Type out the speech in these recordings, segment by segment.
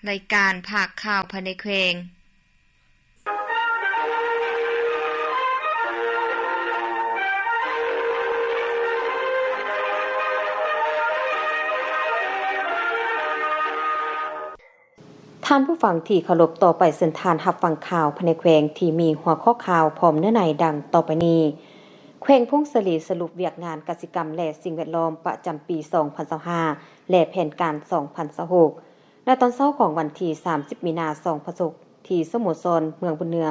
ລາຍການພາກຂ່າວພາຍໃນແຂວງ. ທ່ານຜູ້ຟັງທີ່ເຄົາລົບ, ຕໍ່ໄປເຊີນທ່ານຮັບຟັງຂ່າວພາຍໃນແຂວງທີ່ມີຫົວຂໍ້ຂ່າວພ້ອມເນື້ອໃນດັ່ງຕໍ່ໄປນີ້. ແຂວງຜົ້ງສາລີສະຫຼຸບວຽກງານກະສິກຳ ແລະ ສິ່ງແວດລ້ອມປະຈຳປີສອງພັນຊາວຫ້າ ແລະ ແຜນການສອງພັນຊາວຫົກ. ໃນຕອນເຊົ້າຂອງວັນທີສາມສິບ ມີນາ ສອງພັນຊາວຫົກ ທີ່ສະໂມສອນເມືອງບຸນເໜືອ,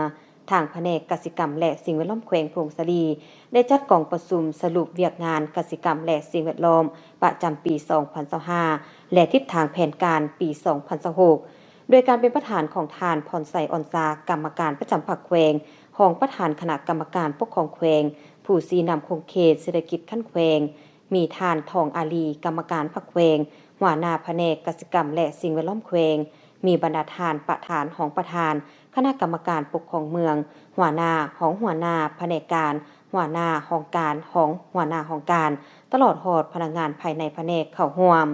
ທາງພະແນກກະສິກຳ ແລະ ສິ່ງແວດລ້ອມແຂວງຜົ້ງສາລີ ໄດ້ຈັດກອງປະຊຸມສະຫຼຸບວຽກງານກະສິກຳ ແລະ ສິ່ງແວດລ້ອມປະຈຳປີສອງພັນຊາວຫ້າ ແລະ ທິດທາງແຜນການປີສອງພັນຊາວຫົກ ໂດຍການເປັນປະທານຂອງທ່ານ ພອນໄຊ ອອນຊາ ກຳມະການປະຈຳພັກແຂວງ, ຮອງປະທານຄະນະກຳມະການປົກຄອງແຂວງ, ຜູ້ຊີ້ນຳຂົງເຂດເສດຖະກິດຂັ້ນແຂວງ, ມີທ່ານ ທອງອາລີ ກຳມະການພັກແຂວງ, ຫົວໜ້າພະແນກກະສິກຳ ແລະ ສິ່ງແວດລ້ອມແຂວງ, ມີບັນດາທ່ານປະທານ, ຮອງປະທານຄະນະກຳມະການປົກຄອງເມືອງ, ຫົວໜ້າ, ຮອງຫົວໜ້າພະແນກການ, ຫົວໜ້າຫ້ອງການ, ຮອງຫົວໜ້າຫ້ອງການ, ຕະຫຼອດຮອດພະນັກງານພາຍໃນພະແນກເຂົ້າຮ່ວມ.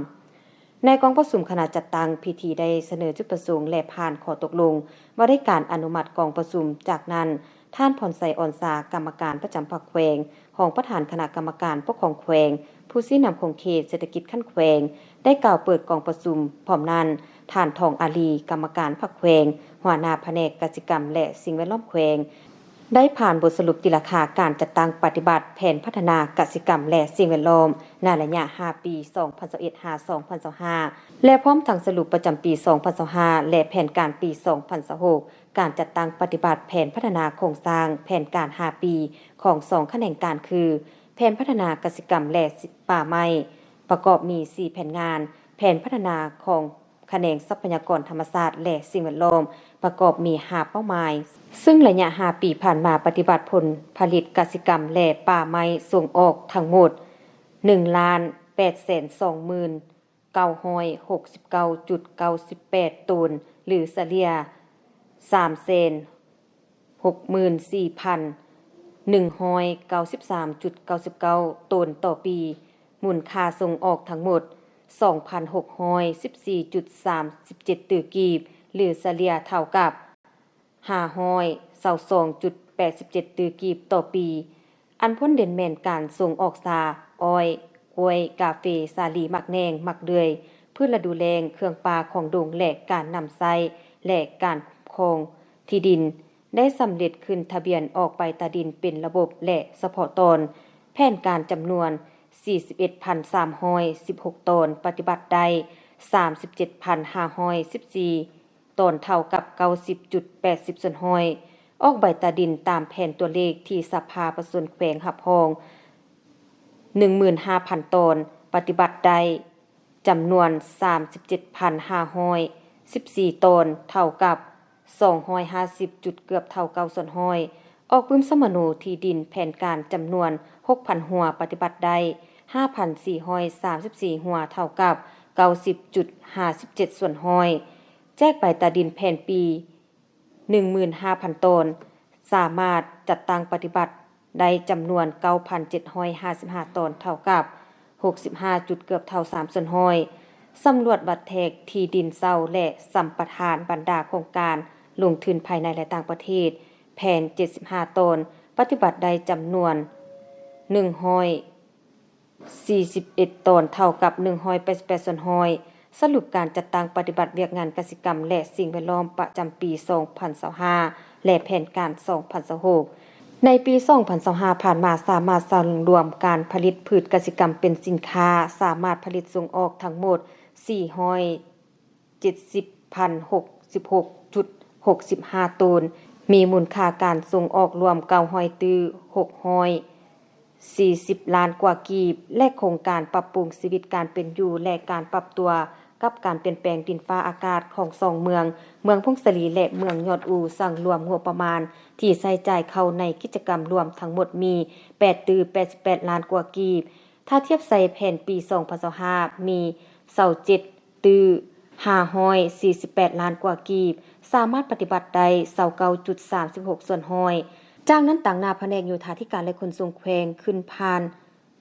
ໃນກອງປະຊຸມ, ຄະນະຈັດຕັ້ງພິທີໄດ້ສະເໜີຈຸດປະສົງ ແລະ ຜ່ານຂໍ້ຕົກລົງວ່າດ້ວຍການອະນຸມັດກອງປະຊຸມ. ຈາກນັ້ນ, ທ່ານ ພອນໄຊ ອອນຊາ ກຳມະການປະຈຳພັກແຂວງ, ຮອງປະທານຄະນະກຳມະການປົກຄອງແຂວງ, ຜູ້ຊີ້ນຳຂົງເຂດເສດຖະກິດຂັ້ນແຂວງ ໄດ້ກ່າວເປີດກອງປະຊຸມ. ພ້ອມນັ້ນ, ທ່ານ ທອງອາລີ ກຳມະການພັກແຂວງ, ຫົວໜ້າພະແນກກະສິກຳ ແລະ ສິ່ງແວດລ້ອມແຂວງ ໄດ້ຜ່ານບົດສະຫຼຸບຕີລາຄາການຈັດຕັ້ງປະຕິບັດແຜນພັດທະນາກະສິກຳ ແລະ ສິ່ງແວດລ້ອມ ໃນໄລຍະຫ້າປີ ສອງພັນຊາວເອັດ ຫາ ສອງພັນຊາວຫ້າ ແລະ ພ້ອມທັງສະຫຼຸບປະຈຳປີສອງພັນຊາວຫ້າ ແລະ ແຜນການປີສອງພັນຊາວຫົກ, ການຈັດຕັ້ງປະຕິບັດແຜນພັດທະນາໂຄງສ້າງແຜນການຫ້າປີຂອງສອງຂະແໜງການຄື ແຜນພັດທະນາກະສິກຳ ແລະ ປ່າໄມ້ ປະກອບມີສີ່ແຜນງານ, ແຜນພັດທະນາຂອງ ຂະແໜງຊັບພະຍາກອນທຳມະຊາດ ແລະ ສິ່ງແວດລ້ອມ ປະກອບມີຫ້າເປົ້າໝາຍ, ເຊິ່ງໄລຍະຫ້າປີຜ່ານມາປະຕິບັດຜົນຜະລິດກະສິກຳ ແລະ ປ່າໄມ້ສົ່ງອອກທັງໝົດ ໜຶ່ງລ້ານແປດແສນສອງໝື່ນເກົ້າຮ້ອຍຫົກສິບເກົ້າຈຸດເກົ້າສິບແປດໂຕນ ຫຼື ສະເລ່ຍ ສາມແສນ ຫົກໝື່ນສີ່ພັນໜຶ່ງຮ້ອຍເກົ້າສິບສາມຈຸດເກົ້າສິບເກົ້າໂຕນຕໍ່ປີ, ມູນຄ່າສົ່ງອອກທັງໝົດ ສອງພັນຫົກຮ້ອຍສິບສີ່ຈຸດສາມສິບເຈັດຕື້ກີບ ຫຼື ສະເລ່ຍເທົ່າກັບ ຫ້າຮ້ອຍຊາວສອງຈຸດແປດສິບເຈັດຕື້ກີບຕໍ່ປີ. ອັນພົ້ນເດັ່ນແມ່ນການສົ່ງອອກຊາ, ອ້ອຍ, ກ້ວຍ, ກາເຟ, ສາລີ, ໝາກແໜ່ງ, ໝາກເດືອຍ, ພືດລະດູແລ້ງ, ເຄື່ອງປ່າຂອງດົງ ແລະ ການນຳໃຊ້ ແລະ ການຄຸ້ມຄອງທີ່ດິນ ໄດ້ສຳເລັດຂຶ້ນທະບຽນອອກໃບຕາດິນເປັນລະບົບ ແລະ ສະເພາະຕອນ, ແຜນການຈຳນວນສີ່ສິບເອັດພັນສາມຮ້ອຍສິບຫົກຕອນ, ປະຕິບັດໄດ້ສາມສິບເຈັດພັນຫ້າຮ້ອຍສິບສີ່ ຕອນ ເທົ່າກັບເກົ້າສິບຈຸດແປດສິບສ່ວນຮ້ອຍ, ອອກໃບຕາດິນຕາມແຜນຕົວເລກທີ່ສະພາປະຊາຊົນແຂວງຮັບຮອງ ໜຶ່ງໝື່ນຫ້າພັນຕອນ, ປະຕິບັດໄດ້ຈຳນວນສາມສິບເຈັດພັນຫ້າຮ້ອຍສິບສີ່ຕອນ, ເທົ່າກັບສອງຮ້ອຍຫ້າສິບຈຸດເກືອບເທົ່າເກົ້າສ່ວນຮ້ອຍ, ອອກປຶ້ມສຳມະໂນທີ່ດິນແຜນການຈຳນວນຫົກພັນຫົວ, ປະຕິບັດໄດ້ຫ້າພັນສີ່ຮ້ອຍສາມສິບສີ່ຫົວ, ເທົ່າກັບເກົ້າສິບຈຸດຫ້າສິບເຈັດສ່ວນຮ້ອຍ. ແຈກໃບຕາດິນແຜນປີ ໜຶ່ງໝື່ນຫ້າພັນຕອນ, ສາມາດຈັດຕັ້ງປະຕິບັດໄດ້ຈຳນວນເກົ້າພັນເຈັດຮ້ອຍຫ້າສິບຫ້າຕອນ, ເທົ່າກັບຫົກສິບຫ້າຈຸດເກືອບເທົ່າສາມສ່ວນຮ້ອຍ. ສຳຫຼວດວັດແທກທີ່ດິນເຊົ່າ ແລະ ສຳປະທານບັນດາໂຄງການລົງທຶນພາຍໃນ ແລະ ຕ່າງປະເທດ ແຜນເຈັດສິບຫ້າຕອນ, ປະຕິບັດໄດ້ຈຳນວນໜຶ່ງຮ້ອຍ ສີ່ສິບເອັດຕອນ, ເທົ່າກັບໜຶ່ງຮ້ອຍແປດສິບແປດສ່ວນຮ້ອຍ. ສະຫຼຸບການຈັດຕັ້ງປະຕິບັດວຽກງານກະສິກຳ ແລະ ສິ່ງແວດລ້ອມປະຈຳປີສອງພັນຊາວຫ້າ ແລະ ແຜນການສອງພັນຊາວຫົກ. ໃນປີສອງພັນຊາວຫ້າຜ່ານມາ, ສາມາດສັງລວມການຜະລິດພືດກະສິກຳເປັນສິນຄ້າ, ສາມາດຜະລິດສົ່ງອອກທັງໝົດສີ່ຮ້ອຍ ເຈັດສິບພັນຫົກສິບຫົກຈຸດຫົກສິບຫ້າໂຕນ, ມີມູນຄ່າການສົ່ງອອກລວມເກົ້າຮ້ອຍຕື້ຫົກຮ້ອຍສີ່ສິບລ້ານກວ່າກີບ ແລະ ໂຄງການປັບປຸງຊີວິດການເປັນຢູ່ ແລະ ການປັບຕົວກັບການປ່ຽນແປງດິນຟ້າອາກາດຂອງສອງເມືອງ, ເມືອງຜົ້ງສາລີ ແລະ ເມືອງຍອດອູ ສັງລວມງົບປະມານທີ່ໃຊ້ຈ່າຍເຂົ້າໃນກິດຈະກຳລວມທັງໝົດມີແປດຕື້ແປດສິບແປດລ້ານກວ່າກີບ. ຖ້າທຽບໃສ່ແຜນປີສອງພັນຊາວຫ້າ ມີຊາວເຈັດ ຕື້ຫ້າຮ້ອຍສີ່ສິບແປດລ້ານກວ່າກີບ, ສາມາດປະຕິບັດໄດ້ຊາວເກົ້າຈຸດສາມສິບຫົກສ່ວນຮ້ອຍ. ຈາກນັ້ນ, ຕາງໜ້າພະແນກໂຍທາທິການ ແລະ ຂົນສົ່ງແຂວງຂຶ້ນຜ່ານ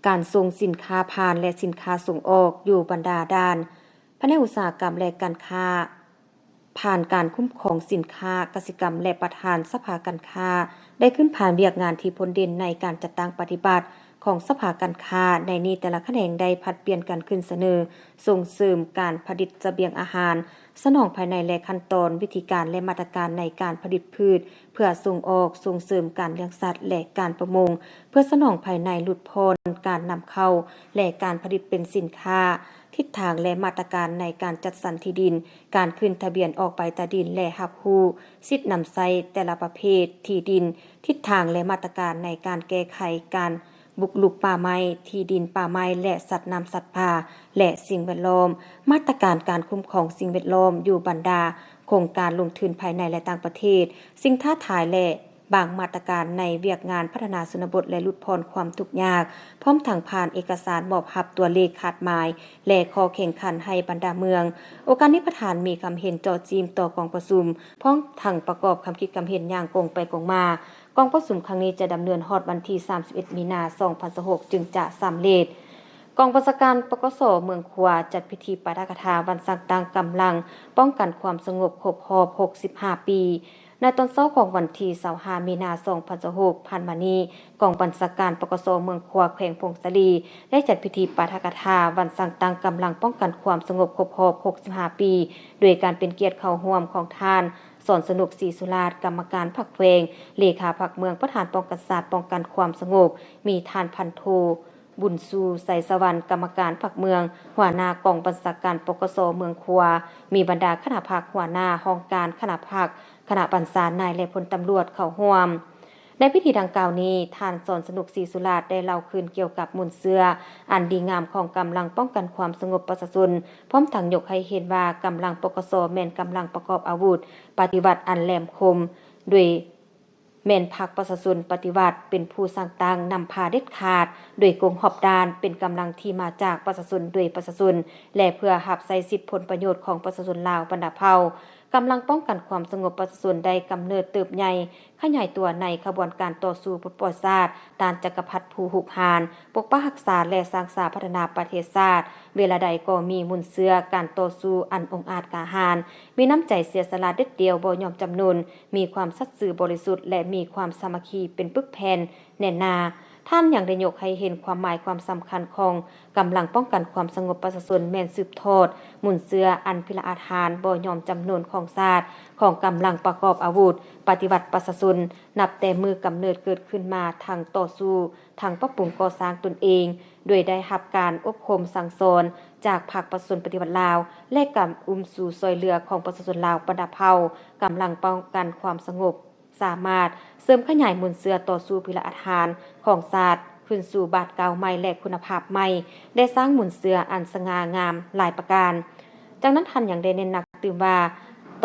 ການສົ່ງສິນຄ້າຜ່ານ ແລະ ສິນຄ້າສົ່ງອອກຢູ່ບັນດາດ່ານ, ພະແນກອຸດສາຫະກຳ ແລະ ການຄ້າ ຜ່ານການຄຸ້ມຄອງສິນຄ້າກະສິກຳ ແລະ ປະທານສະພາການຄ້າ ໄດ້ຂຶ້ນຜ່ານວຽກງານທີ່ພົ້ນເດັ່ນໃນການຈັດຕັ້ງປະຕິບັດຂອງສະພາການຄ້າ. ໃນນີ້ແຕ່ລະຂະແໜງໄດ້ຜັດປ່ຽນກັນຂຶ້ນສະເໜີ ສົ່ງເສີມການຜະລິດສະບຽງອາຫານ, ສະໜອງພາຍໃນ ແລະ ຂັ້ນຕອນ, ວິທີການ ແລະ ມາດຕະການໃນການຜະລິດພືດເພື່ອສົ່ງອອກ, ສົ່ງເສີມການລ້ຽງສັດ ແລະ ການປະມົງເພື່ອສະໜອງພາຍໃນ, ຫຼຸດຜ່ອນການນຳເຂົ້າ ແລະ ການຜະລິດເປັນສິນຄ້າ, ທິດທາງ ແລະ ມາດຕະການໃນການຈັດສັນທີ່ດິນ, ການຂຶ້ນທະບຽນອອກໃບຕາດິນ ແລະ ຮັບຮູ້ສິດນຳໃຊ້ແຕ່ລະປະເພດທີ່ດິນ, ທິດທາງ ແລະ ມາດຕະການໃນການແກ້ໄຂການບຸກລຸກປ່າໄມ້, ທີ່ດິນປ່າໄມ້ ແລະ ສັດນ້ຳສັດປ່າ ແລະ ສິ່ງແວດລ້ອມ, ມາດຕະການການຄຸ້ມຄອງສິ່ງແວດລ້ອມຢູ່ບັນດາໂຄງການລົງທຶນພາຍໃນ ແລະ ຕ່າງປະເທດ, ສິ່ງທ້າທາຍ ແລະ ບາງມາດຕະການໃນວຽກງານພັດທະນາຊົນນະບົດ ແລະ ຫຼຸດຜ່ອນຄວາມທຸກຍາກ, ພ້ອມທັງຜ່ານເອກະສານມອບຮັບຕົວເລກຄາດໝາຍ ແລະ ຂໍ້ແຂ່ງຂັນໃຫ້ບັນດາເມືອງ. ໂອກາດນີ້ປະທານມີຄຳເຫັນເຈາະຈີ້ມຕໍ່ກອງປະຊຸມ, ພ້ອມທັງປະກອບຄຳຄິດຄຳເຫັນຢ່າງກົງໄປກົງມາ. ກອງປະຊຸມຄັ້ງນີ້ຈະດຳເນີນຮອດວັນທີສາມສິບເອັດ ມີນາ ສອງພັນຊາວຫົກ ຈຶ່ງຈະສຳເລັດ. ກອງບັນຊາການ ປກສ ເມືອງຂວາ ຈັດພິທີປາຖະກະຖາວັນສ້າງຕັ້ງກຳລັງປ້ອງກັນຄວາມສະຫງົບຄົບຮອບຫົກສິບຫ້າປີ. ໃນຕອນເຊົ້າຂອງວັນທີຊາວຫ້າ ມີນາ ສອງພັນຊາວຫົກ ຜ່ານມານີ້, ກອງບັນຊາການ ປກສ ເມືອງຂວາ ແຂວງຜົ້ງສາລີ ໄດ້ຈັດພິທີປາຖະກະຖາວັນສ້າງຕັ້ງກຳລັງປ້ອງກັນຄວາມສະຫງົບຄົບຮອບຫົກສິບຫ້າປີ ໂດຍການເປັນກຽດເຂົ້າຮ່ວມຂອງທ່ານ ສອນສະໜຸກ ສີສຸລາດ ກຳມະການພັກແຂວງ, ເລຂາພັກເມືອງ, ປະທານປ້ອງກັນຊາດປ້ອງກັນຄວາມສະຫງົບ, ມີທ່ານພັນໂທ ບຸນຊູ ໄຊສະຫວັນ ກຳມະການພັກເມືອງ, ຫົວໜ້າກອງບັນຊາການ ປກສ ເມືອງຂວາ, ມີບັນດາຄະນະພັກ, ຫົວໜ້າຫ້ອງການຄະນະພັກ, ຄະນະບັນຊາ, ນາຍ ແລະ ພົນຕຳຫຼວດເຂົ້າຮ່ວມ. ໃນພິທີດັ່ງກ່າວນີ້, ທ່ານ ສອນສະໜຸກ ສີສຸລາດ ໄດ້ເລົ່າຄືນກ່ຽວກັບມູນເຊື້ອອັນດີງາມຂອງກຳລັງປ້ອງກັນຄວາມສະຫງົບປະຊາຊົນ, ພ້ອມທັງຍົກໃຫ້ເຫັນວ່າກຳລັງ ປກສ ແມ່ນກຳລັງປະກອບອາວຸດປະຕິວັດອັນແຫຼມຄົມ, ໂດຍ ແມ່ນພັກປະຊາຊົນປະຕິວັດເປັນຜູ້ສ້າງຕັ້ງນຳພາເດັດຂາດ ໂດຍກົງຮອບດ້ານ, ເປັນກຳລັງທີ່ມາຈາກປະຊາຊົນ ໂດຍປະຊາຊົນ ແລະ ເພື່ອຮັບໃຊ້ສິດຜົນປະໂຫຍດຂອງປະຊາຊົນລາວບັນດາເຜົ່າ. ກຳລັງປ້ອງກັນຄວາມສະຫງົບປະຊາຊົນໄດ້ກຳເນີດເຕີບໃຫຍ່ຂະຫຍາຍຕົວໃນຂະບວນການຕໍ່ສູ້ປົດປ່ອຍຊາດ ຕ້ານຈັກກະພັດຜູ້ຮຸກຮານ, ປົກປັກຮັກສາ ແລະ ສ້າງສາພັດທະນາປະເທດຊາດ. ເວລາໃດກໍມີມູນເຊື້ອການຕໍ່ສູ້ອັນອົງອາດກ້າຫານ, ມີນ້ຳໃຈເສຍສະຫຼະເດັດດ່ຽວບໍ່ຍອມຈຳນົນ, ມີຄວາມສັດຊື່ບໍລິສຸດ ແລະ ມີຄວາມສາມັກຄີເປັນປຶກແຜ່ນແໜ້ນໜາ. ທ່ານຍັງໄດ້ຍົກໃຫ້ເຫັນຄວາມໝາຍຄວາມສຳຄັນຂອງກຳລັງປ້ອງກັນຄວາມສະຫງົບປະຊາຊົນ ແມ່ນສືບທອດມູນເຊື້ອອັນພິລະອາດຫານບໍ່ຍອມຈຳນົນຂອງຊາດ, ຂອງກຳລັງປະກອບອາວຸດປະຕິວັດປະຊາຊົນ, ນັບແຕ່ມື້ກຳເນີດເກີດຂຶ້ນມາ ທັງຕໍ່ສູ້, ທັງປັບປຸງກໍ່ສ້າງຕົນເອງ, ໂດຍໄດ້ຮັບການອົບຮົມສັ່ງສອນຈາກພັກປະຊາຊົນປະຕິວັດລາວ ແລະ ການອຸ້ມຊູຊ່ວຍເຫຼືອຂອງປະຊາຊົນລາວບັນດາເຜົ່າ, ກຳລັງປ້ອງກັນຄວາມສະຫງົບ ສາມາດເສີມຂະຫຍາຍມູນເຊື້ອຕໍ່ສູ້ພິລະອາດຫານຂອງຊາດຂຶ້ນສູ່ບາດກ້າວໃໝ່ ແລະ ຄຸນນະພາບໃໝ່, ໄດ້ສ້າງມູນເຊື້ອອັນສະຫງ່າງາມຫຼາຍປະການ. ຈາກນັ້ນທ່ານຍັງໄດ້ເນັ້ນໜັກຕື່ມວ່າ,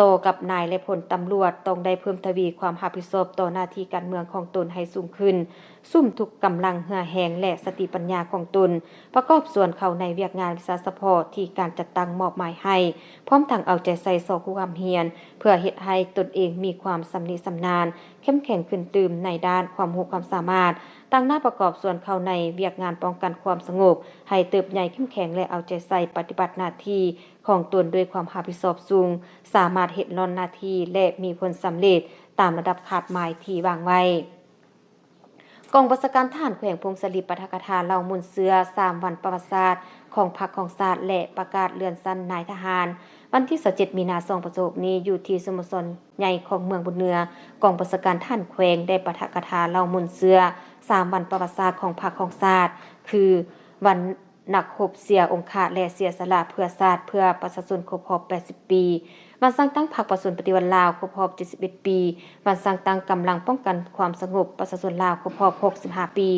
ຕໍ່ກັບນາຍ ແລະ ພົນຕຳຫຼວດ ຕ້ອງໄດ້ເພີ່ມທະວີຄວາມຮັບຜິດຊອບຕໍ່ໜ້າທີ່ການເມືອງຂອງຕົນໃຫ້ສູງຂຶ້ນ, ສຸມທຸກກຳລັງເຫື່ອແຮງ ແລະ ສະຕິປັນຍາຂອງຕົນ ປະກອບສ່ວນເຂົ້າໃນວຽກງານວິຊາສະເພາະທີ່ການຈັດຕັ້ງມອບໝາຍໃຫ້, ພ້ອມທັງເອົາໃຈໃສ່ຊອກຮູ້ຮ່ຳຮຽນ ເພື່ອເຮັດໃຫ້ຕົນເອງມີຄວາມຊຳນິຊຳນານ, ເຂັ້ມແຂງຂຶ້ນຕື່ມໃນດ້ານຄວາມຮູ້ຄວາມສາມາດ, ຕາງໜ້າປະກອບສ່ວນເຂົ້າໃນວຽກງານປ້ອງກັນຄວາມສະຫງົບ ໃຫ້ເຕີບໃຫຍ່ເຂັ້ມແຂງ ແລະ ເອົາໃຈໃສ່ປະຕິບັດໜ້າທີ່ຂອງຕົນດ້ວຍຄວາມຮັບຜິດຊອບສູງ, ສາມາດເຮັດລ້ອນໜ້າທີ່ ແລະ ມີຜົນສຳເລັດຕາມລະດັບຄາດໝາຍທີ່ວາງໄວ້. ກອງບັນຊາການທະຫານແຂວງຜົ້ງສາລີ ປາຖະກະຖາເລົ່າມູນເຊື້ອສາມວັນປະຫວັດສາດຂອງພັກຂອງຊາດ ແລະ ປະກາດເລື່ອນຊັ້ນນາຍທະຫານ. ວັນທີຊາວເຈັດ ມີນາ ສອງພັນຊາວຫົກ ນີ້ ຢູ່ທີ່ສະໂມສອນໃຫຍ່ຂອງເມືອງບຸນເໜືອ, ກອງບັນຊາການທະຫານແຂວງໄດ້ປາຖະກະຖາເລົ່າມູນເຊື້ອສາມວັນປະຫວັດສາດຂອງພັກຂອງຊາດ ຄື ວັນ ນັກຮົບເສຍອົງຄະ ແລະ ເສຍສະຫຼະເພື່ອຊາດເພື່ອປະຊາຊົນຄົບຮອບແປດສິບປີ, ວັນສ້າງຕັ້ງພັກປະຊາຊົນປະຕິວັດລາວຄົບຮອບເຈັດສິບເອັດປີ, ວັນສ້າງຕັ້ງກຳລັງປ້ອງກັນຄວາມສະຫງົບປະຊາຊົນລາວຄົບຮອບຫົກສິບຫ້າປີ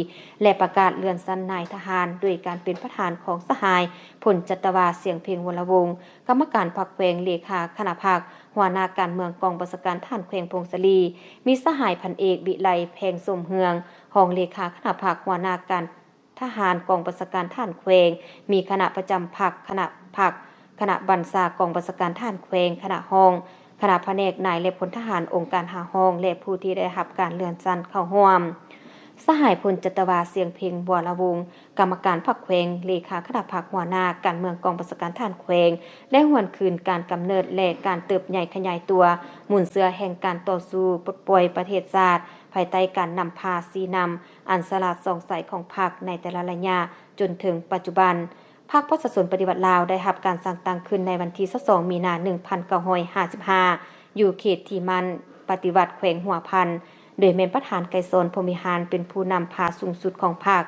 ແລະ ປະກາດເລື່ອນຊັ້ນນາຍທະຫານ ໂດຍການເປັນປະທານຂອງສະຫາຍ ພົນຈັດຕະວາ ສຽງເພັງ ວໍລະວົງ, ກຳມະການພັກແຂວງ, ເລຂາຄະນະພັກ, ຫົວໜ້າການເມືອງກອງບັນຊາການທະຫານແຂວງຜົ້ງສາລີ, ມີສະຫາຍ ພັນເອກ ວິໄລ ແພງສົມເຮືອງ, ຮອງເລຂາຄະນະພັກ, ຫົວໜ້າການ ທະຫານກອງບັນຊາການທະຫານແຂວງ, ມີຄະນະປະຈຳພັກ, ຄະນະພັກ, ຄະນະບັນຊາກອງບັນຊາການທະຫານແຂວງ, ຄະນະຫ້ອງ, ຄະນະພະແນກ, ນາຍ ແລະ ພົນທະຫານ, ອົງການຫ້າຫ້ອງ ແລະ ຜູ້ທີ່ໄດ້ຮັບການເລື່ອນຊັ້ນເຂົ້າຮ່ວມ. ສະຫາຍ ພົນຈັດຕະວາ ສຽງເພັງ ບົວລະວົງ, ກຳມະການພັກແຂວງ, ເລຂາຄະນະພັກ, ຫົວໜ້າການເມືອງກອງບັນຊາການທະຫານແຂວງ ໄດ້ຫວນຄືນການກຳເນີດ ແລະ ການເຕີບໃຫຍ່ຂະຫຍາຍຕົວມູນເຊື້ອແຫ່ງການຕໍ່ສູ້ປົດປ່ອຍປະເທດຊາດ ພາຍໃຕ້ການນຳພາຊີ້ນຳອັນສະຫຼາດສ່ອງໃສຂອງພັກໃນແຕ່ລະໄລຍະ ຈົນເຖິງປັດຈຸບັນ. ພັກປະຊາຊົນປະຕິວັດລາວ ໄດ້ຮັບການສ້າງຕັ້ງຂຶ້ນໃນວັນທີຊາວສອງ ມີນາ ໜຶ່ງພັນເກົ້າຮ້ອຍຫ້າສິບຫ້າ ຢູ່ເຂດທີ່ໝັ້ນປະຕິວັດ ແຂວງຫົວພັນ ໂດຍແມ່ນປະທານໄກສອນ ພົມວິຫານ ເປັນຜູ້ນຳພາສູງສຸດຂອງພັກ,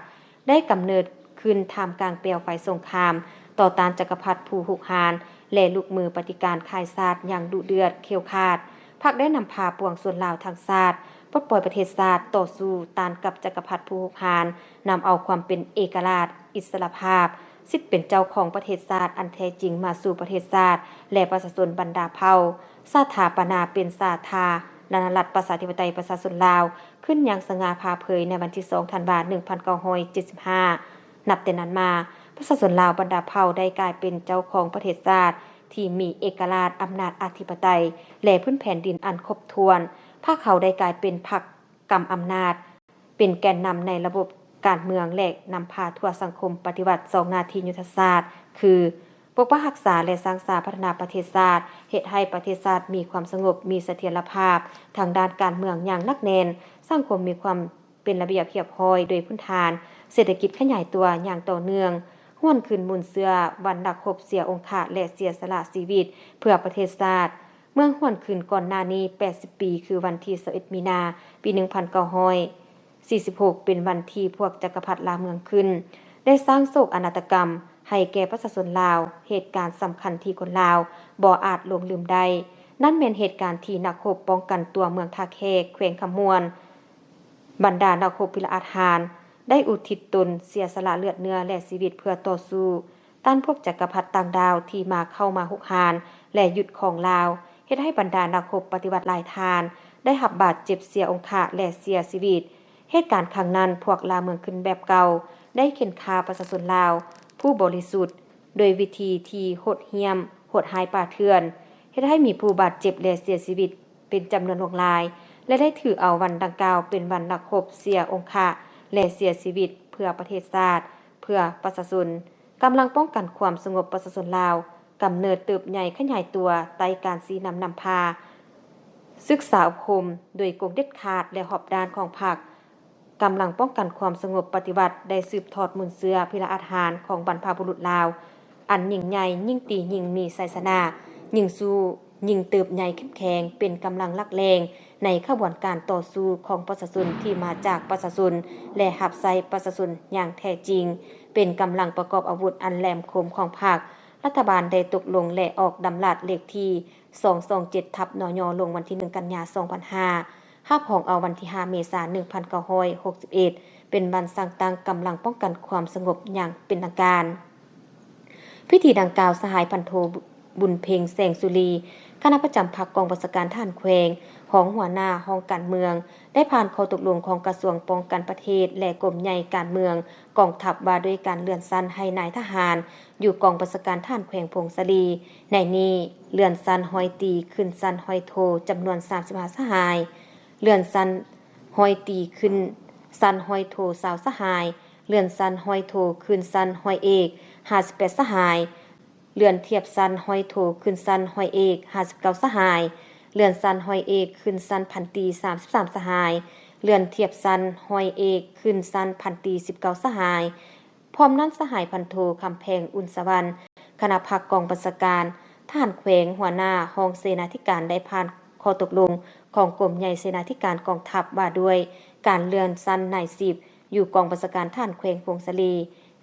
ໄດ້ກຳເນີດຂຶ້ນທ່າມກາງເປວໄຟສົງຄາມຕໍ່ຕ້ານຈັກກະພັດຜູ້ຮຸກຮານ ແລະ ລຸກມືປະຕິການຂາຍຊາດຢ່າງດຸເດືອດຂຽວຂາດ. ພັກໄດ້ນຳພາປວງຊົນລາວທັງຊາດ ປົດປ່ອຍປະເທດຊາດ, ຕໍ່ສູ້ຕ້ານກັບຈັກກະພັດຜູ້ຮຸກຮານ, ນຳເອົາຄວາມເປັນເອກະລາດ, ອິດສະຫຼະພາບ, ສິດເປັນເຈົ້າຂອງປະເທດຊາດອັນແທ້ຈິງມາສູ່ປະເທດຊາດ ແລະ ປະຊາຊົນບັນດາເຜົ່າ, ສະຖາປະນາເປັນສາທາລະນະລັດ ປະຊາທິປະໄຕ ປະຊາຊົນລາວ ຂຶ້ນຢ່າງສະຫງ່າຜ່າເຜີຍໃນວັນທີສອງ ທັນວາ ໜຶ່ງພັນເກົ້າຮ້ອຍເຈັດສິບຫ້າ. ນັບແຕ່ນັ້ນມາ, ປະຊາຊົນລາວບັນດາເຜົ່າໄດ້ກາຍເປັນເຈົ້າຂອງປະເທດຊາດທີ່ມີເອກະລາດ, ອຳນາດອະທິປະໄຕ ແລະ ພື້ນແຜ່ນດິນອັນຄົບຖ້ວນ. ພວກເຂົາໄດ້ກາຍເປັນພັກກຳອຳນາດ, ເປັນແກນນຳໃນລະບົບການເມືອງ ແລະ ນຳພາທົ່ວສັງຄົມປະຕິວັດສອງໜ້າທີ່ຍຸດທະສາດ ຄື ປົກປັກຮັກສາ ແລະ ສ້າງສາພັດທະນາປະເທດຊາດ, ເຮັດໃຫ້ປະເທດຊາດມີຄວາມສະຫງົບ, ມີສະຖຽນລະພາບທາງດ້ານການເມືອງຢ່າງໜັກແໜ້ນ, ສັງຄົມມີຄວາມເປັນລະບຽບຮຽບຮ້ອຍໂດຍພື້ນຖານ, ເສດຖະກິດຂະຫຍາຍຕົວຢ່າງຕໍ່ເນື່ອງ, ຫວນຄືນມູນເຊື້ອວັນນັກຮົບເສຍອົງຄະ ແລະ ເສຍສະຫຼະຊີວິດເພື່ອປະເທດຊາດ. ເມືອງຫວນຄືນກ່ອນໜ້ານີ້ແປດສິບປີ ຄືວັນທີຊາວເອັດ ມີນາ ປີໜຶ່ງພັນເກົ້າຮ້ອຍສີ່ສິບຫົກ ເປັນວັນທີ່ພວກຈັກກະພັດລ່າເມືອງຂຶ້ນ ໄດ້ສ້າງໂສກອະນາດຕະກຳໃຫ້ແກ່ປະຊາຊົນລາວ. ເຫດການສຳຄັນທີ່ຄົນລາວບໍ່ອາດຫຼົງລືມໄດ້ ນັ້ນແມ່ນເຫດການທີ່ນັກຮົບປ້ອງກັນຕົວເມືອງທ່າແຂກ ແຂວງຄຳມ່ວນ, ບັນດານັກຮົບພິລະອາດຫານ ໄດ້ອຸທິດຕົນເສຍສະຫຼະເລືອດເນື້ອ ແລະ ຊີວິດເພື່ອຕໍ່ສູ້ ຕ້ານພວກຈັກກະພັດຕ່າງດ້າວທີ່ມາເຂົ້າມາຮຸກຮານ ແລະ ຍຶດຄອງລາວ, ເຮັດໃຫ້ບັນດານັກຮົບປະຕິວັດຫຼາຍທ່ານໄດ້ຮັບບາດເຈັບ, ເສຍອົງຄະ ແລະ ເສຍຊີວິດ. ເຫດການຄັ້ງນັ້ນ, ພວກລ່າເມືອງຂຶ້ນແບບເກົ່າໄດ້ເຂັ່ນຂ້າປະຊາຊົນລາວຜູ້ບໍລິສຸດໂດຍວິທີທີ່ໂຫດຫ້ຽມ, ໂຫດຮ້າຍປ່າເຖື່ອນ, ເຮັດໃຫ້ມີຜູ້ບາດເຈັບ ແລະ ເສຍຊີວິດເປັນຈຳນວນຫຼວງຫຼາຍ ແລະ ໄດ້ຖືເອົາວັນດັ່ງກ່າວເປັນວັນນັກຮົບເສຍອົງຄະ ແລະ ເສຍຊີວິດເພື່ອປະເທດຊາດ, ເພື່ອປະຊາຊົນ. ກຳລັງປ້ອງກັນຄວາມສະຫງົບປະຊາຊົນລາວ ກຳເນີດເຕີບໃຫຍ່ຂະຫຍາຍຕົວໃຕ້ການຊີ້ນຳນຳພາ, ສຶກສາອົບຮົມໂດຍກົງເດັດຂາດ ແລະ ຮອບດ້ານຂອງພັກ. ກຳລັງປ້ອງກັນຄວາມສະຫງົບປະຕິວັດໄດ້ສືບທອດມູນເຊື້ອພິລະອາດຫານຂອງບັນພະບຸລຸດລາວ ອັນຍິ່ງໃຫຍ່, ຍິ່ງຕີຍິ່ງມີໄຊຊະນະ, ຍິ່ງສູ້ຍິ່ງເຕີບໃຫຍ່ເຂັ້ມແຂງ, ເປັນກຳລັງຫຼັກແຫຼ່ງໃນຂະບວນການຕໍ່ສູ້ຂອງປະຊາຊົນທີ່ມາຈາກປະຊາຊົນ ແລະ ຮັບໃຊ້ປະຊາຊົນຢ່າງແທ້ຈິງ, ເປັນກຳລັງປະກອບອາວຸດອັນແຫຼມຄົມຂອງພັກ. ລັດຖະບານໄດ້ຕົກລົງ ແລະ ອອກດຳລັດເລກທີສອງສອງເຈັດທັບ ນຍ ລົງວັນທີໜຶ່ງ ກັນຍາ ສອງພັນຫ້າ ຮັບຮອງເອົາວັນທີຫ້າ ເມສາ ໜຶ່ງພັນເກົ້າຮ້ອຍຫົກສິບເອັດ ເປັນວັນສ້າງຕັ້ງກຳລັງປ້ອງກັນຄວາມສະຫງົບຢ່າງເປັນທາງການ. ພິທີດັ່ງກ່າວ, ສະຫາຍພັນໂທ ບຸນເພັງ ແສງສຸລີ, ຄະນະປະຈຳພັກກອງບັນຊາການທະຫານແຂວງ, ຮອງຫົວໜ້າຫ້ອງການເມືອງ, ໄດ້ຜ່ານຂໍ້ຕົກລົງຂອງກະຊວງປ້ອງກັນປະເທດ ແລະ ກົມໃຫຍ່ການເມືອງກອງທັບ ວ່າດ້ວຍການເລື່ອນຊັ້ນໃຫ້ນາຍທະຫານຢູ່ກອງບັນຊາການທະຫານແຂວງຜົ້ງສາລີ. ໃນນີ້, ເລື່ອນຊັ້ນຮ້ອຍຕີຂຶ້ນຊັ້ນຮ້ອຍໂທ ຈຳນວນສາມສິບຫ້າສະຫາຍ, ເລື່ອນຊັ້ນຮ້ອຍຕີຂຶ້ນຊັ້ນຮ້ອຍໂທ ຊາວສະຫາຍ, ເລື່ອນຊັ້ນຮ້ອຍໂທຂຶ້ນຊັ້ນຮ້ອຍເອກ ຫ້າສິບແປດສະຫາຍ, ເລື່ອນທຽບຊັ້ນຮ້ອຍໂທຂຶ້ນຊັ້ນຮ້ອຍເອກ ຫ້າສິບເກົ້າສະຫາຍ, ເລື່ອນຊັ້ນຮ້ອຍເອກຂຶ້ນຊັ້ນພັນຕີ ສາມສິບສາມສະຫາຍ, ເລື່ອນທຽບຊັ້ນຮ້ອຍເອກຂຶ້ນຊັ້ນພັນຕີ ສິບເກົ້າສະຫາຍ. ພ້ອມນັ້ນ, ສະຫາຍພັນໂທ ຄຳແພງ ອຸ່ນສະຫວັນ, ຄະນະພັກກອງບັນຊາການທະຫານແຂວງ, ຫົວໜ້າຫ້ອງເສນາທິການ ໄດ້ຜ່ານຂໍ້ຕົກລົງຂອງກົມໃຫຍ່ເສນາທິການກອງທັບ ວ່າດ້ວຍການເລື່ອນຊັ້ນນາຍສິບ ຢູ່ກອງບັນຊາການທະຫານແຂວງຜົ້ງສາລີ.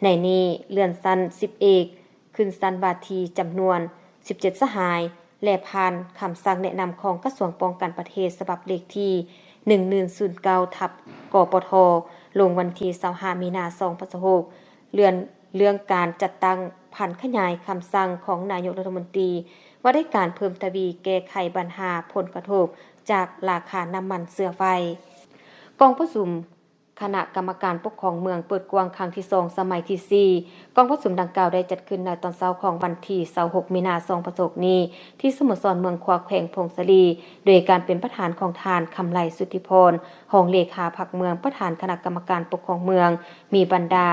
ໃນນີ້, ເລື່ອນຊັ້ນສິບເອກ ຂຶ້ນຊັ້ນວ່າທີ ຈຳນວນສິບເຈັດສະຫາຍ ແລະ ຜ່ານຄຳສັ່ງແນະນຳຂອງກະຊວງປ້ອງກັນປະເທດ ສະບັບເລກທີໜຶ່ງໜຶ່ງສູນເກົ້າ ທັບ ກປທ ລົງວັນທີຊາວຫ້າ ມີນາ ສອງພັນຊາວຫົກ ເລື່ອນເລື່ອງການຈັດຕັ້ງຜັນຂະຫຍາຍຄຳສັ່ງຂອງນາຍົກລັດຖະມົນຕີ ວ່າດ້ວຍການເພີ່ມທະວີແກ້ໄຂບັນຫາຜົນກະທົບຈາກລາຄານ້ຳມັນເຊື້ອໄຟ. ກອງປະຊຸມ ຄະນະກຳມະການປົກຄອງເມືອງເປີດກວ້າງຄັ້ງທີສອງ ສະໄໝທີສີ່. ກອງປະຊຸມດັ່ງກ່າວໄດ້ຈັດຂຶ້ນໃນຕອນເຊົ້າຂອງວັນທີຊາວຫົກ ມີນາ ສອງພັນຊາວຫົກນີ້ ທີ່ສະໂມສອນເມືອງຂວາ ແຂວງຜົ້ງສາລີ ໂດຍການເປັນປະທານຂອງທ່ານ ຄຳໄລ ສຸດທິພອນ ຮອງເລຂາພັກເມືອງ ປະທານຄະນະກຳມະການປົກຄອງເມືອງ, ມີບັນດາ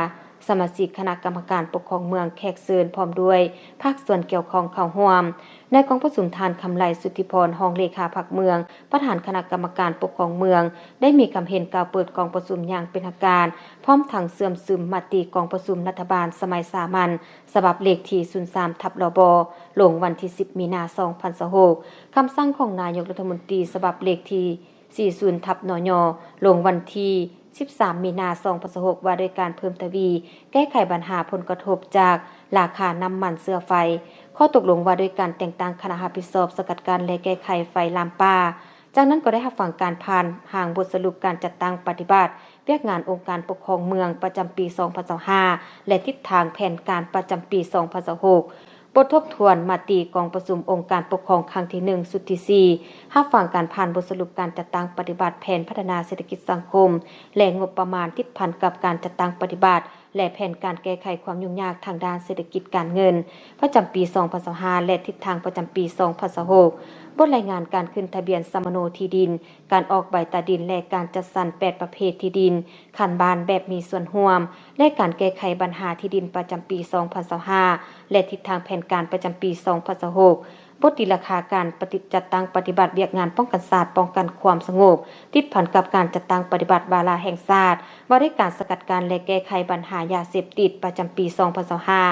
ສະມາຊິກຄະນະກຳມະການປົກຄອງເມືອງ, ແຂກເຊີນ ພ້ອມດ້ວຍພາກສ່ວນກ່ຽວຂ້ອງເຂົ້າຮ່ວມ. ໃນກອງປະຊຸມ, ທ່ານ ຄຳໄລ ສຸດທິພອນ ຮອງເລຂາພັກເມືອງ, ປະທານຄະນະກຳມະການປົກຄອງເມືອງ ໄດ້ມີຄຳເຫັນກ່າວເປີດກອງປະຊຸມຢ່າງເປັນທາງການ, ພ້ອມທັງເຊື່ອມຊຶມມະຕິກອງປະຊຸມລັດຖະບານສະໄໝສາມັນ ສະບັບເລກທີສູນສາມ ທັບ ລບ ລົງວັນທີສິບ ມີນາ ສອງພັນຊາວຫົກ, ຄຳສັ່ງຂອງນາຍົກລັດຖະມົນຕີ ສະບັບເລກທີສີ່ສິບ ທັບ ນຍ ລົງວັນທີສິບສາມ ມີນາ ສອງພັນຊາວຫົກ ວ່າດ້ວຍການເພີ່ມທະວີແກ້ໄຂບັນຫາຜົນກະທົບຈາກລາຄານ້ຳມັນເຊື້ອໄຟ, ຂໍ້ຕົກລົງວ່າດ້ວຍການແຕ່ງຕັ້ງຄະນະຮັບຜິດຊອບສະກັດກັ້ນ ແລະ ແກ້ໄຂໄຟລາມປ່າ. ຈາກນັ້ນກໍໄດ້ຮັບຟັງການຜ່ານຮ່າງບົດສະຫຼຸບການຈັດຕັ້ງປະຕິບັດວຽກງານອົງການປົກຄອງເມືອງປະຈຳປີສອງພັນຊາວຫ້າ ແລະ ທິດທາງແຜນການປະຈຳປີສອງພັນຊາວຫົກ, ບົດທົບທວນມະຕິກອງປະຊຸມອົງການປົກຄອງຄັ້ງທີໜຶ່ງ ຊຸດທີສີ່, ຮັບຟັງການຜ່ານບົດສະຫຼຸບການຈັດຕັ້ງປະຕິບັດແຜນພັດທະນາເສດຖະກິດສັງຄົມ ແລະ ງົບປະມານຕິດພັນກັບການຈັດຕັ້ງປະຕິບັດ ແລະ ແຜນການແກ້ໄຂຄວາມຫຍຸ້ງຍາກທາງດ້ານເສດຖະກິດການເງິນປະຈຳປີສອງພັນຊາວຫ້າ ແລະ ທິດທາງປະຈຳປີສອງພັນຊາວຫົກ, ບົດລາຍງານການຂຶ້ນທະບຽນສຳມະໂນທີ່ດິນ, ການອອກໃບຕາດິນ ແລະ ການຈັດສັນແປດປະເພດທີ່ດິນຂັ້ນບ້ານແບບມີສ່ວນຮ່ວມ ແລະ ການແກ້ໄຂບັນຫາທີ່ດິນປະຈຳປີສອງພັນຊາວຫ້າ ແລະ ທິດທາງແຜນການປະຈຳປີສອງພັນຊາວຫົກ, ບົດຕີລາຄາການປະຕິ ຈັດຕັ້ງປະຕິບັດວຽກງານປ້ອງກັນຊາດ, ປ້ອງກັນຄວາມສະຫງົບ ຕິດພັນກັບການຈັດຕັ້ງປະຕິບັດວາລະແຫ່ງຊາດ ວ່າດ້ວຍການສະກັດກັ້ນ ແລະ ແກ້ໄຂບັນຫາຢາເສບຕິດປະຈຳປີສອງພັນຊາວຫ້າ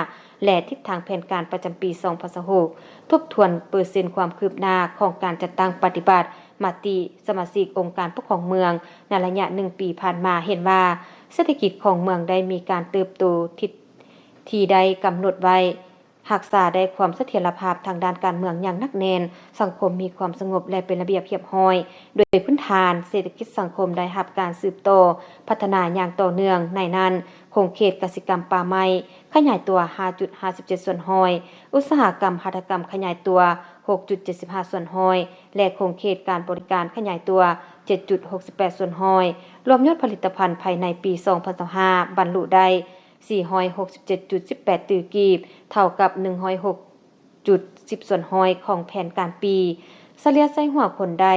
ແລະ ທິດທາງແຜນການປະຈຳປີສອງພັນຊາວຫົກ, ທົບທວນເປີເຊັນຄວາມຄືບໜ້າຂອງການຈັດຕັ້ງປະຕິບັດມະຕິສະມາຊິກອົງການປົກຄອງເມືອງໃນໄລຍະໜຶ່ງປີຜ່ານມາ ເຫັນວ່າເສດຖະກິດຂອງເມືອງໄດ້ມີການເຕີບໂຕທີ່ ທີ່ໄດ້ກຳນົດໄວ້, ຮັກສາໄດ້ຄວາມສະຖຽນລະພາບທາງດ້ານການເມືອງຢ່າງໜັກແໜ້ນ, ສັງຄົມມີຄວາມສະຫງົບ ແລະ ເປັນລະບຽບຮຽບຮ້ອຍ. ໂດຍພື້ນຖານເສດຖະກິດສັງຄົມໄດ້ຮັບການສືບຕໍ່ພັດທະນາຢ່າງຕໍ່ເນື່ອງ, ໃນນັ້ນ ຂົງເຂດກະສິກຳປ່າໄມ້ຂະຫຍາຍຕົວຫ້າຈຸດຫ້າສິບເຈັດສ່ວນຮ້ອຍ, ອຸດສາຫະກຳຫັດຖະກຳຂະຫຍາຍຕົວຫົກຈຸດເຈັດສິບຫ້າສ່ວນຮ້ອຍ ແລະ ຂົງເຂດການບໍລິການຂະຫຍາຍຕົວເຈັດຈຸດຫົກສິບແປດສ່ວນຮ້ອຍ. ລວມຍອດຜະລິດຕະພັນພາຍໃນປີສອງພັນຊາວຫ້າ ບັນລຸໄດ້ສີ່ຮ້ອຍຫົກສິບເຈັດຈຸດສິບແປດຕື້ກີບ, ເທົ່າກັບໜຶ່ງຮ້ອຍຫົກຈຸດສິບສ່ວນຮ້ອຍຂອງແຜນການປີ, ສະເລ່ຍໃສ່ຫົວຄົນໄດ້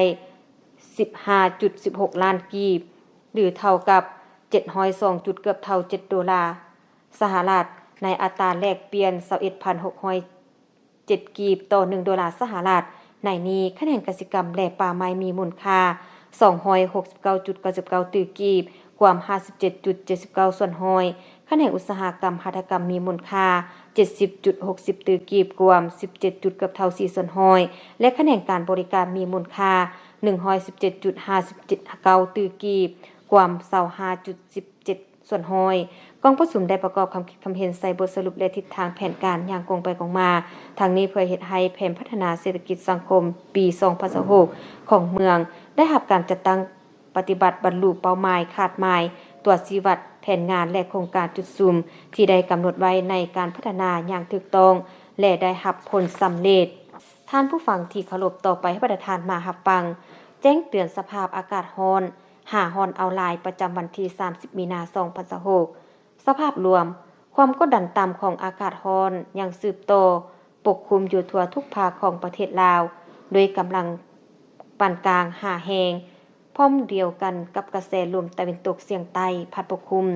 ສິບຫ້າຈຸດສິບຫົກລ້ານກີບ ຫຼື ເທົ່າກັບເຈັດຮ້ອຍສອງຈຸດເກືອບເທົ່າເຈັດໂດລາສະຫະລັດ, ໃນອັດຕາແລກປ່ຽນຊາວເອັດພັນຫົກຮ້ອຍເຈັດກີບຕໍ່ໜຶ່ງໂດລາສະຫະລັດ. ໃນນີ້ ຂະແໜງກະສິກຳ ແລະ ປ່າໄມ້ມີມູນຄ່າສອງຮ້ອຍຫົກສິບເກົ້າຈຸດເກົ້າສິບເກົ້າຕື້ກີບ, ກວມຫ້າສິບເຈັດຈຸດເຈັດສິບເກົ້າສ່ວນຮ້ອຍ, ຂະແໜງອຸດສາຫະກຳຫັດຖະກຳມີມູນຄ່າເຈັດສິບຈຸດຫົກສິບຕື້ກີບ, ກວມສິບເຈັດຈຸດເກືອບເທົ່າສີ່ສ່ວນຮ້ອຍ ແລະ ຂະແໜງການບໍລິການມີມູນຄ່າໜຶ່ງຮ້ອຍສິບເຈັດຈຸດຫ້າສິບເກົ້າຕື້ກີບ, ກວມຊາວຫ້າຈຸດສິບເຈັດສ່ວນຮ້ອຍ. ກອງປະຊຸມໄດ້ປະກອບຄຳຄິດຄຳເຫັນໃສ່ບົດສະຫຼຸບ ແລະ ທິດທາງແຜນການຢ່າງກົງໄປກົງມາ, ທັງນີ້ເພື່ອເຮັດໃຫ້ແຜນພັດທະນາເສດຖະກິດສັງຄົມປີສອງພັນຊາວຫົກຂອງເມືອງໄດ້ຮັບການຈັດຕັ້ງ ປະຕິບັດບັນລຸເປົ້າໝາຍຄາດໝາຍ, ຕົວຊີ້ວັດແຜນງານ ແລະ ໂຄງການຈຸດສຸມ ທີ່ໄດ້ກຳນົດໄວ້ໃນການພັດທະນາຢ່າງຖືກຕ້ອງ ແລະ ໄດ້ຮັບຜົນສຳເລັດ. ທ່ານຜູ້ຟັງທີ່ເຄົາລົບ, ຕໍ່ໄປໃຫ້ບັນດາທ່ານມາຮັບຟັງແຈ້ງເຕືອນສະພາບອາກາດຮ້ອນ ຫາຮ້ອນເອົາຫຼາຍ ປະຈຳວັນທີສາມສິບ ມີນາ ສອງພັນຊາວຫົກ. ສະພາບລວມ, ຄວາມກົດດັນຕ່ຳຂອງອາກາດຮ້ອນຍັງສືບຕໍ່ປົກຄຸມຢູ່ທົ່ວທຸກພາກຂອງປະເທດລາວ ດ້ວຍກຳລັງປານກາງຫາແຮງ, ພ້ອມດຽວກັນກັບກະແສລົມຕາເວັນຕົກສຽງໃຕ້ພັດປົກຄຸມ,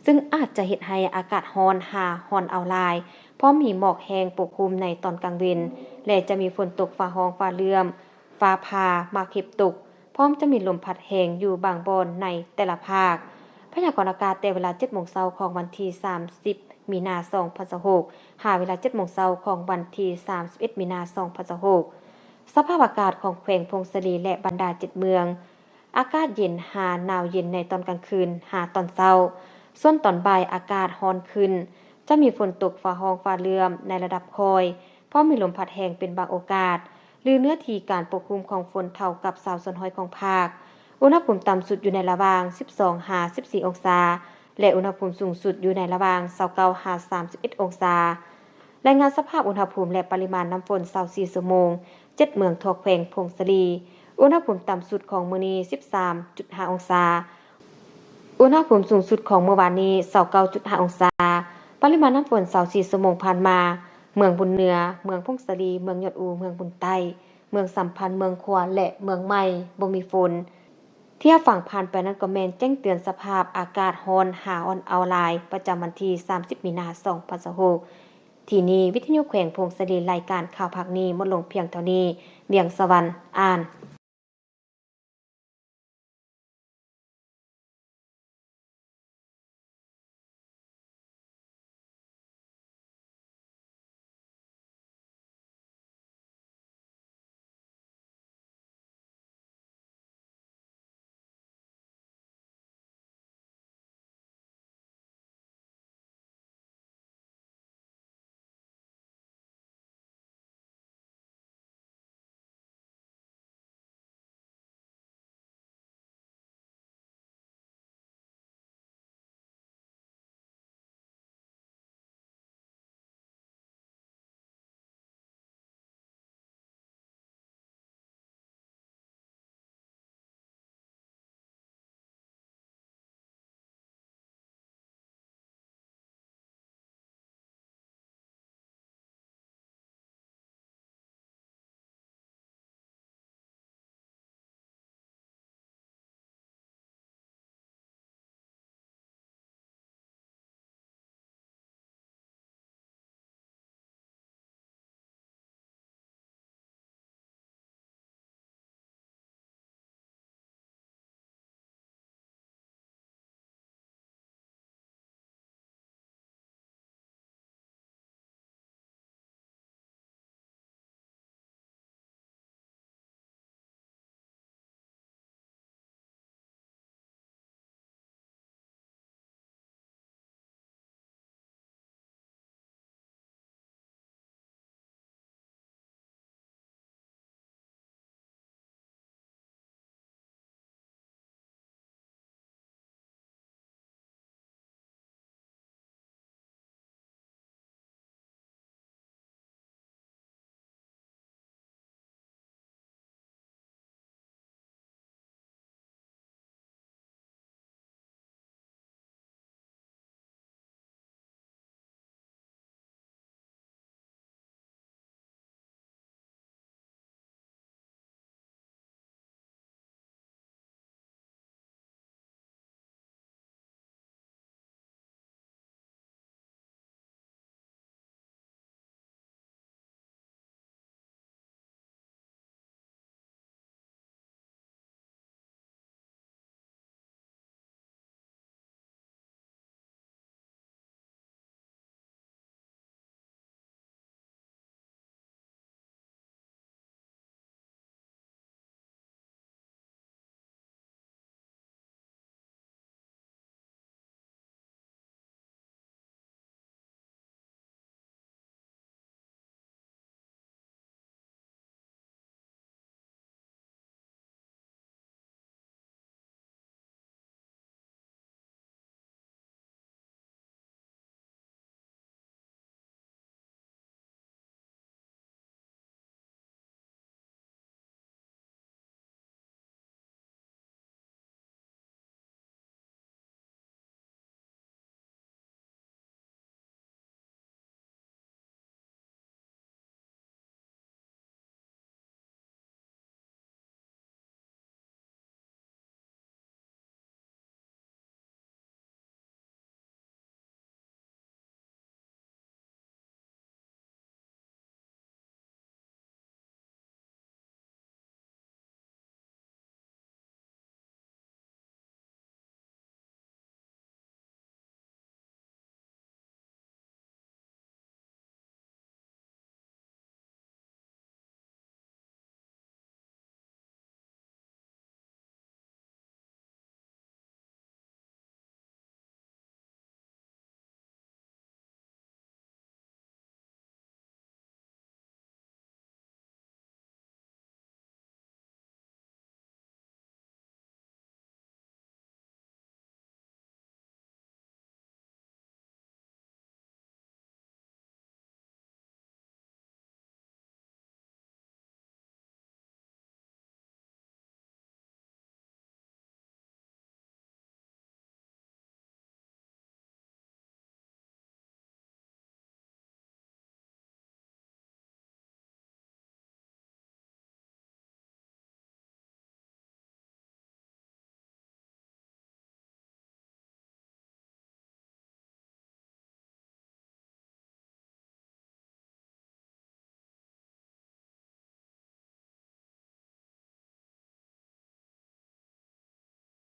ຊຶ່ງອາດຈະເຮັດໃຫ້ອາກາດຮ້ອນຫາຮ້ອນເອົາຫຼາຍ, ພ້ອມມີໝອກແຫ້ງປົກຄຸມໃນຕອນກາງເວັນ ແລະ ຈະມີຝົນຕົກຟ້າຮ້ອງຟ້າເຫຼື້ອມ, ຟ້າຜ່າ, ໝາກເຫັບຕົກ, ພ້ອມຈະມີລົມພັດແຮງຢູ່ບາງບ່ອນໃນແຕ່ລະພາກ. ພະຍາກອນອາກາດແຕ່ເວລາເຈັດໂມງເຊົ້າຂອງວັນທີສາມສິບ ມີນາ ສອງພັນຊາວຫົກ ຫາເວລາເຈັດໂມງເຊົ້າຂອງວັນທີສາມສິບເອັດ ມີນາ ສອງພັນຊາວຫົກ. ສະພາບອາກາດຂອງແຂວງຜົ້ງສາລີ ແລະ ບັນດາເຈັດເມືອງ, ອາກາດເຢັນຫາໜາວເຢັນໃນຕອນກາງຄືນຫາຕອນເຊົ້າ, ສ່ວນຕອນບ່າຍອາກາດຮ້ອນຂຶ້ນ, ຈະມີຝົນຕົກຟ້າຮ້ອງຟ້າເຫຼື້ອມໃນລະດັບຄ່ອຍ, ພ້ອມມີລົມພັດແຮງເປັນບາງໂອກາດ, ຫຼື ເນື້ອທີ່ການປົກຄຸມຂອງຝົນເທົ່າກັບຊາວສ່ວນຮ້ອຍຂອງພາກ. ອຸນຫະພູມຕ່ຳສຸດຢູ່ໃນລະຫວ່າງສິບສອງຫາສິບສີ່ອົງສາ ແລະ ອຸນຫະພູມສູງສຸດຢູ່ໃນລະຫວ່າງຊາວເກົ້າຫາສາມສິບເອັດອົງສາ. ລາຍງານສະພາບອຸນຫະພູມ ແລະ ປະລິມານນ້ຳຝົນຊາວສີ່ຊົ່ວໂມງ, ເຈັດເມືອງທົ່ວແຂວງຜົ້ງສາລີ. ອຸນຫະພູມຕ່ຳສຸດຂອງມື້ນີ້ສິບສາມຈຸດຫ້າອົງສາ, ອຸ ອຸນຫະພູມສູງສຸດຂອງມື້ວານນີ້ ຊາວເກົ້າຈຸດຫ້າອົງສາ. ປະລິມານນ້ຳຝົນ ຊາວສີ່ຊົ່ວໂມງຜ່ານມາ, ເມືອງບຸນເໜືອ, ເມືອງຜົ້ງສາລີ, ເມືອງຍອດອູ, ເມືອງບຸນໃຕ້, ເມືອງສຳພັນ, ເມືອງຂວາ ແລະ ເມືອງໃໝ່ ບໍ່ມີຝົນ. ທີ່ຮັບຟັງຜ່ານໄປນັ້ນກໍແມ່ນແຈ້ງເຕືອນສະພາບອາກາດຮ້ອນຫາຮ້ອນເອົາຫຼາຍ ປະຈຳວັນທີສາມສິບ ມີນາ ສອງພັນຊາວຫົກ. ທີ່ນີ້ ວິທະຍຸແຂວງຜົ້ງສາລີ ລາຍການຂ່າວພາກນີ້ໝົດລົງພຽງເທົ່ານີ້. ວຽງສະຫວັນ ອ່ານ.